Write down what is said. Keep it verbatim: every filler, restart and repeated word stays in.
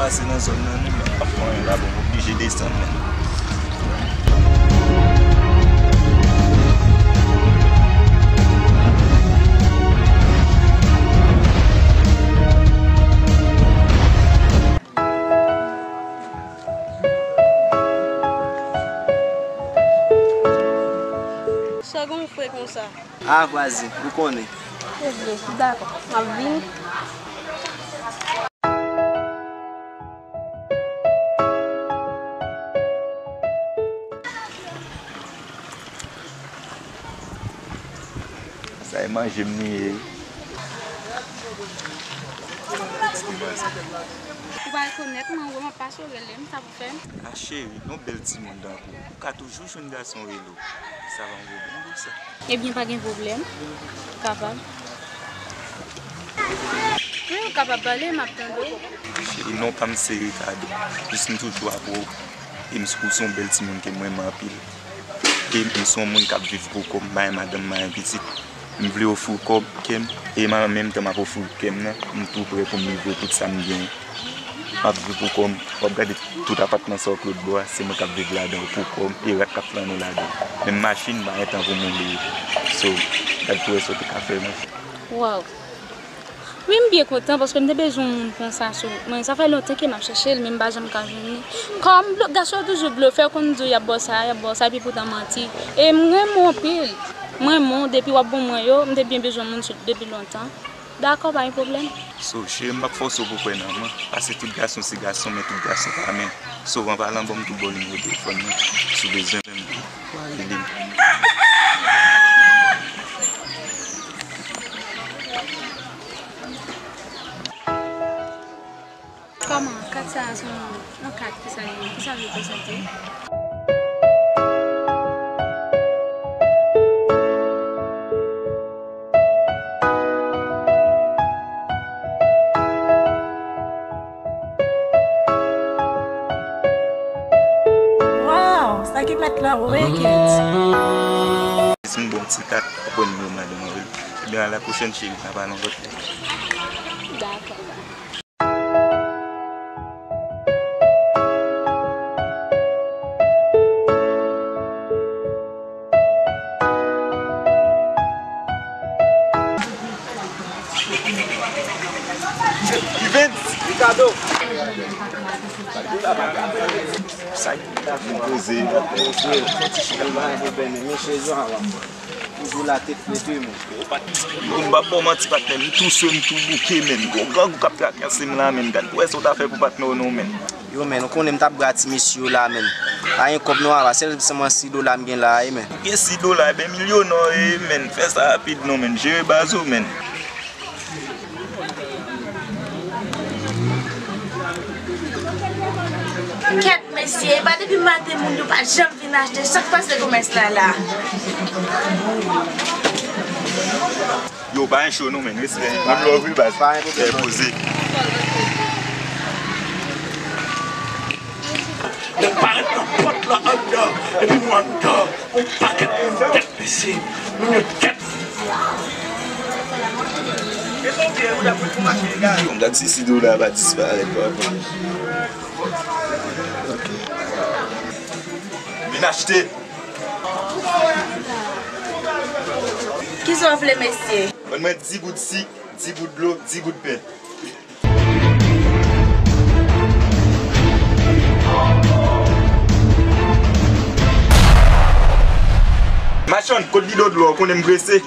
Pase nan zòn nan, nou menm, pa fè anyen laba, m oblije desann, men. Sa gon fre konsa. A, vwazin, ou konnen. Ebyen, dakò, m ap vini. Sa e manje m li ye. Ou pa rekonèt mwen, ou wè m ap pase, w rele m, sa pou fè m. A cheri, yon bèl timoun tankou w, ou ka toujou jwenn gason rele w. Sa pa yon pwoblèm pou sa. Ebyen, pa gen pwoblèm. Kapab. Wi, ou kapab pale, m ap tande w. Cheri, non pa m se Ricardo. Jis m toujou ap wè w. E m, ou se yon bèl timoun ke m renmen anpil. E m se yon moun k ap viv pou kò m, m pa gen madanm, m pa gen pitit. M vle ofri w kò m, kè m, e m an menm tan m ap ofri w kè m nan, m tou prè pou m livre tout sa m gen. M ap viv pou kò m. W ap gade tout apatman sa w Claude bò a, se mwen k ap viv ladan yo pou kò m, e rat k ap flannen w ladan. Menm machin, m pa gen tan pou m woule yo. So, gad pou wè sa w te ka fè, monchè. Waw. Wi, m byen kontan paske m te bezwen yon moun konsa sou wout mwen. Sa fè lontan ke m ap chèche l, men m pa janm ka jwenn li. Kòm blo-, gason yo toujou blofè, konn di w y ap ba w sa, y ap ba w sa, epi poutan manti. E m renmen w anpil. M renmen w, depi w ap ban mwen yo, m te byen bezwen moun sou, depi lontan. Dakò, pa gen pwoblèm. So, cheri, m p ap fòse w pou kwè nan mwen. Pase tout gason se gason, men tout gason pa menm. So, an palan, ban m tou ba w nimewo telefòn mwen. Si w bezwen m, w a rele m. Kòman? Kat sa a se yon, yon kat ki sa li ye? Ki sa l reprezante? Waw, sa ki mèt la wè kèt. Si m bon ti kat, w ap wè nimewo madanm mwen, wi. Ebyen, a la pwochèn, cheri, n a pale yon lòt lè. Dakò. Evans, Ricardo. Sa ki ta fin poze, fon ti chita. Mesye Johan, toujou la tèt frete, men. Yo, m p ap ba w manti, patnè, m tou swe, m tou bouke, men. Gon grangou k ap trakase m la, men. Gad pou wè sa w ta fè pou patnè w non, men. Yo, men, ou konnen m t ap bra ti mesye yo la, men. Pa gen kòb non, apa, sèl sèlman sis dola m gen la, e, men. Ou gen sis dola, ebyen, milyonè w ye, men. Fè sa rapid non, men. Jere baz ou, men. Kèt, mesye, e pa depi maten moun yo pa janm vin achte, sa k pase komès la la? Yo, pa gen cho non, men, respè. One love, wi, baz. Pa gen pwoblèm. Fè poze. Nèg parèt nan pòt la anndan, epi nou anndan, yon pakèt moun tèt bese, moun yo tèt. Yo, m gad si sis dola pa disparèt, papa. Vin achte. Kisa w vle, mesye? Ban mwen dis goud sik, dis goud dlo, dis goud pen. Machann, kot bidon dlo a, ou konnen m prese.